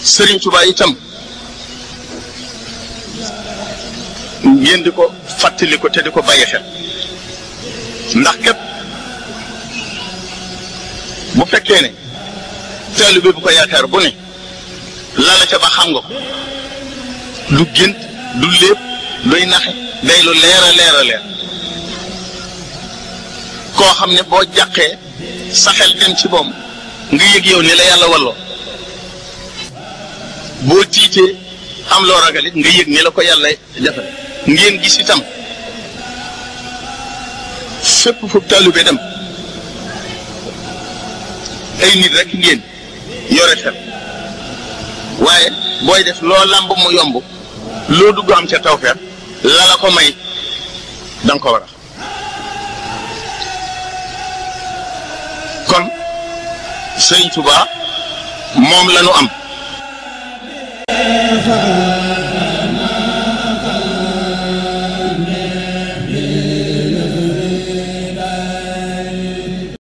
Sëriñ Tuubaa itam ngeen di ko fàttali ko te di ko bàyyi xel ndax képp bu fekkee ne taalibe bu ko yaakaar bu ne lala ca ba xam nga ko du gént du lépp luy naxe day lu leer a leer a leer koo xam ne boo jàqee sa xel dem ci moom nga yëg yow ni la yàlla walloo boo tiitee am loo ragalit nga yëg ni la ko yàlla defal ngeen gis itam fépp fu taalibe dem ay nit rek ngeen yore xel waaye booy def loo làmb mu yomb loo dugg am ca tawfeex la la ko may danga ko war a kon Sëriñ Tuubaa moom la ñu am